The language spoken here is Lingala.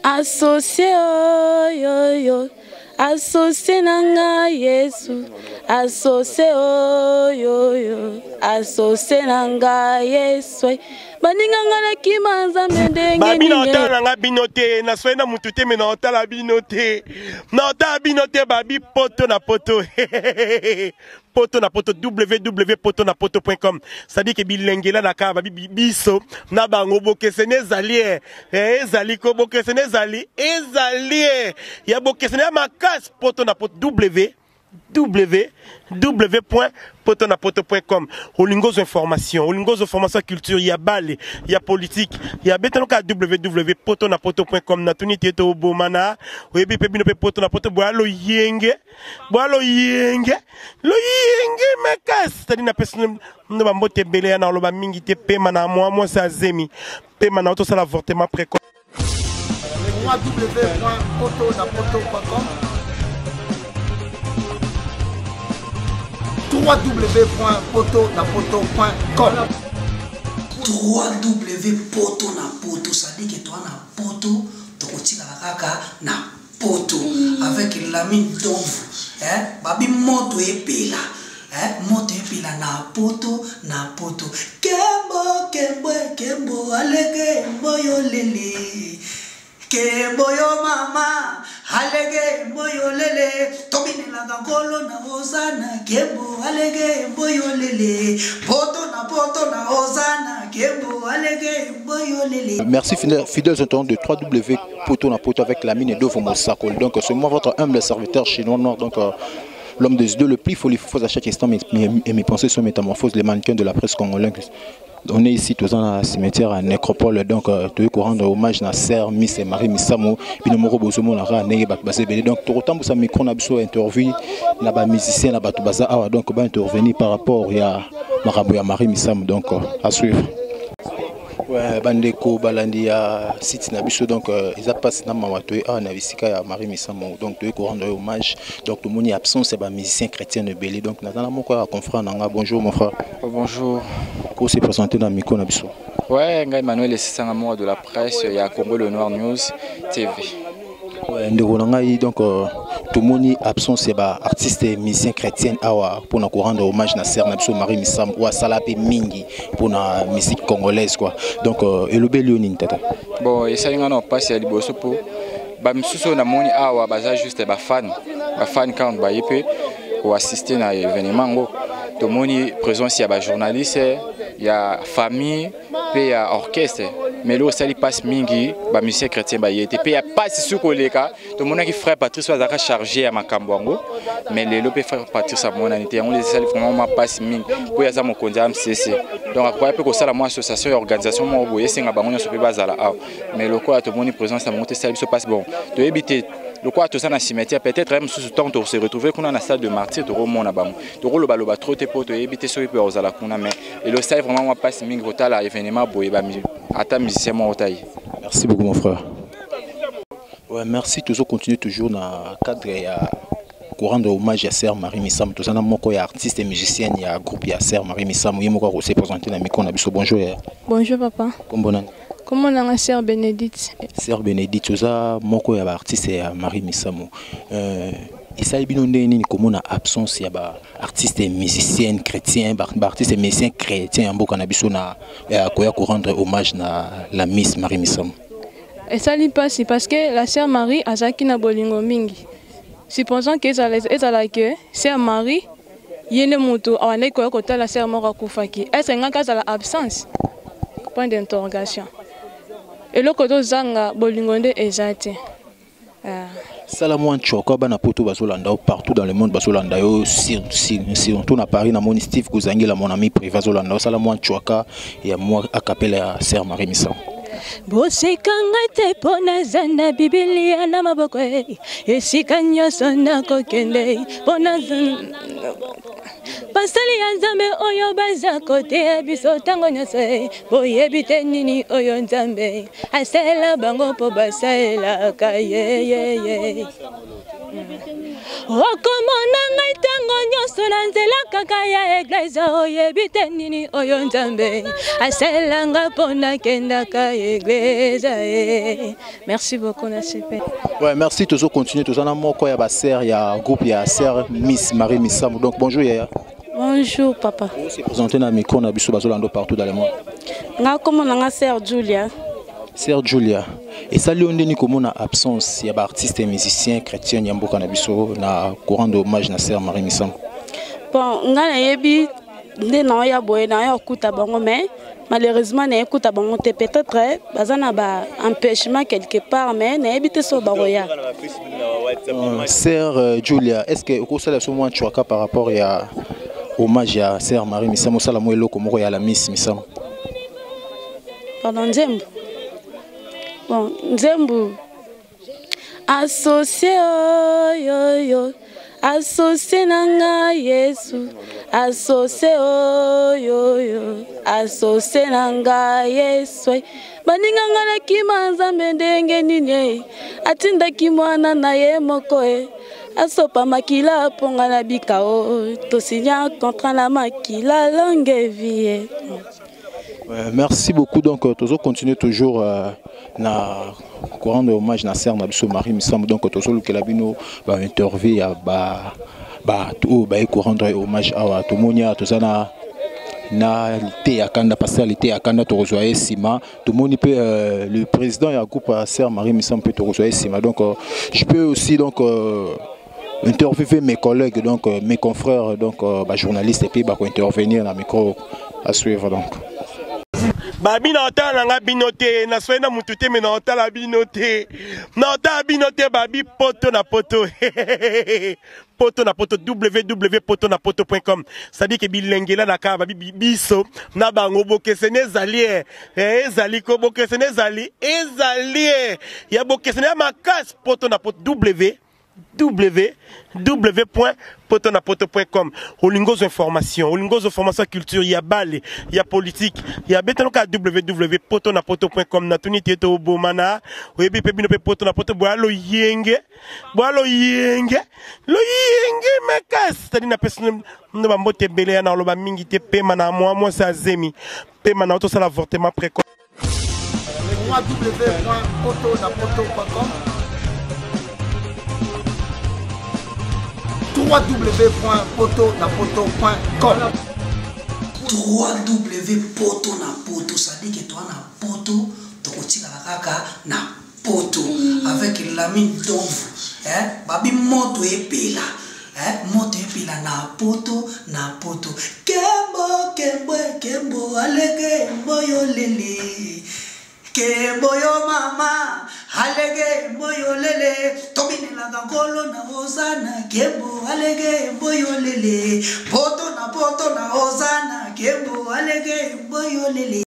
Associe oyoyo associe na nga Yesu associe oyoyo associe na nga Yesu baninga nga nakima Nzambe ndenge babi na otala na nga bino te naswai na mutu te me na otala bino te na otala bino te babi poto na poto poto na poto www poto na poto point com c'est-à-dire que bilengela na kaka babi biso na bango bokeseni ezali e eh, ezali ko bokeseni ezali ezali e ya bokeseni ya makasi poto na poto w www point poto na poto point com olingi ozwa information olingi ozwa formation ya culture ya bale ya politique ya betano kaka www poto na poto point com natuni te tobomana oyebi mpe bino mpe poto na poto boya loyenge bwa loyenge loyenge makasi cetadi napesi no bambote ebele ya na oloba mingi te pema na mwa mwasi azemi pema na tosala avortement précoce www.potonapoto.com www.potonapoto.com 3W poto na poto, c'est-à-dire que toi na poto, tokotikala kaka na poto avec Lamine Donvu eh babi moto epela eh moto epela na poto na poto kembo kembo kembo alege mboyo lele kembo yo mama alege mboyo lele tobinelaka nkolo na hosana kembo alege mboyo lele poto na poto na hosana kembo alege mboyo lele. Merci fidèles internautes de 3W Poto na Poto avec la mine d'Ovo Mosakol. Donc c'est moi votre humble serviteur chinois noir donc euh, l'homme des deux le plus folie fausse à chaque instant mes, mes, et mes pensées sont métamorphoses les mannequins de la presse congolaise. On est ici tous dans le cimetière à Nécropole donc euh, toyei rendre hommage na sœur Miss et Marie Misamu bino moko bozomona kaka ndenge bato baza ebele donc tokotambusa micro na biso interview na ba musicien na bato baza awa donc ba intervenir par rapport ya makambo ya Marie Misamu donc euh, à suivre. Ouais, bandeko balandi ya site na biso donc euh, eza mpasi na mawa toye awa na bisika ya marie misambo donc toye korendre ye hommage donc tomoni absence ya bamusicien chrétien ebele donc naza na moko ya confrère na nga bonjour mon frère oh, bonjour kose présente na micro na biso ouais ngai emmanuel esisanga moko de la presse ya congo le noir news tv Ouais, ndeko na ngai donc euh, tomoni absence ya baartiste musicien chrétienne awa mpona korendre hommage na sere na biso marie misamu oyo asala mpe mingi mpona musique congolaise quoi donc euh, elobeli yo nini tata bon esali ngai na mpasi ya liboso mpo bamisusu oyo namoni awa baza juste bafan bafan quand baye mpe koassiste na événement yango tomoni présence ya bajournaliste ya famille mpe ya orchestre mais eloko esali mpasi mingi bamusicien chrétien baye te mpe ya mpasi su koleka tomonaki frère patrice oyo azalaka charge ya makambo yango mais lelo mpe frère patrice amonani te yango esali vraiment mwa mpasi mingi mpo ye aza mokonzi ya mcc donc akoya mpe kosala mwa association ya organisation moko boye esenga bango nyonso mpe bazala awa mais lokola tomoni présence na bango te esali biso mpasi bon toyebi te lokola toza na cimetière peut-être ye mosusu ntango tokose retrouve kuna na salle de martyr tokomona bango tokolobaloba trop te mpo toyebi te soki mpe bakozala kuna mais elo esali vraiment mwa mpasi mingi kotala événement boye ata musicien moko ta ye merci beaucoup mon frère ouais, merci toujours continue toujours na cadre ya rendre hommage à sœur Marie Misamu toza na moko ya artiste et musicienne ya groupe ya sœur Marie Misamu ye moko akose présenter na micro na biso bonjour ya bonjour papa kombo nani kombo nanga sœur Bénédicte sœur Bénédicte oza moko ya ba artiste ya Marie Misamu euh, esali bino ndenge nini komona absence ya ba artiste et musicienne chrétien ba artiste et musicien chrétien ya mboka na biso na koya ko rendre hommage na la Miss Marie Misamu esali mpasi parce que la sœur Marie azalaki na bolingo mingi supposons que ezala que sœur Marie ye nde moto abandaki koya kotala sœur moko akufaki est ce ngaki azala absence point d'interrogation eloko tozanga bolingo nde eza te ah. Sala mwa nchoko bana poto bazolanda yo partout dans le monde bazolanda yo surtout na Paris namoni Steve Kozangela mon ami privé azolanda yo sala mwa nchwaka ya mwa acapella ya Sœur Marie Misango boseka ngai te mpo naza na bibilia na maboko e esika nyonso nakokende mpo naza basali ya nzambe oyo baza koteya biso ntango nyonso e boyebi te nini oyo nzambe asalela bango mpo basalelaka yeyeye. Okomona ngai ntango nyonso na nzela kaka ya eglise, oyebi te nini oyo Nzambe asalanga mpo nakendaka eglise ye. Merci beaucoup na super. Ouais, merci, toujours continuer, toujours na moko ya ba sœur ya groupe ya sœur Miss Marie Misamu. Donc bonjour yaya. Bonjour papa. On s'est présenté na micro na biso bazolando partout dans le monde. Nga kombo na nga sœur Julia. Sœur Julia, esali yo ndeni komona absence ya baartiste et musicien chrétien ya mboka na biso na courant de hommage na sœur Marie Misamu? Bon, nga nayebi nde naoya boye naoya kokuta bango, mais malheureusement nayekuta bango te. Peut-être baza na ba empêchement quelque part, mais nayebi te so bakoya. Sœur Julia, est-ce que okosala so mwa chwaka par rapport ya hommage ya sœur Marie Misamu, osala mwa eloko moko ya la Miss Misamu? Pardon, nzembo. Bon, nzembo associe oyoyo, associe na ngai Yesu, associe oyoyo, associe na ngai Yesu. Baninga nga nakima Nzambe ndenge nini? Atindaki mwana na ye moko e asopa makila mponga na bika o tosinya contrat na makila longue vie. Merci beaucoup. Donc, toujours continuer toujours na courant de hommage na sœur na biso Marie Misamu. Donc, toujours lukela bino ba interview ya ba ba tout ba ko rendre hommage awa tomonia tozana na lite ya kanda, pasteur lite ya kanda tokozwa ye nsima. Tomoni mpe le président ya groupe ya sœur Marie Misamu mpe tokozwa ye nsima. Donc je peux aussi donc interviewer mes collègues, donc mes confrères, donc bah, journalistes, et puis bah, intervenir dans le micro à suivre donc. Babi na otala na nga bino te, naswai na mutu te, me na otala bino te, na otala bino te. Babi poto na poto, poto na poto, www poto na poto.com, c'est-à-dire que bilengela na kaka babi biso na bango bokeseni ezali e ezali ko bokeseni ezali ezali e ya bokeseni ya makasi. Poto na poto, w www.potonapoto.com. Olingi ozwa information, olingi ozwa information ya culture, ya bale, ya politique, ya betanoka, www.potonapoto.com. Natuni te tobomana, oyebi mpe bino mpe poto na poto boya loyenge, boya loyenge, loyenge makasi. C'est-à-dire napesi no bambote ebele ya na oloba mingi te. Pema na mwa mwasi azemi pema na otosala avortement précoce. www.potonapoto.com, www.potonapoto.com. 3W poto na poto, c'est-à-dire que toa na poto, tokotikala kaka na poto avec Lamine Domvu, eh? Babi moto epela, eh? Moto epela na poto na poto. Kembo kembo kembo alege mboyo lele, kembo yo mama alege mboyo lele, tobinelaka nkolo na ozana. Kembo alege mboyo lele, poto na poto na ozana, kembo alege mboyo lele.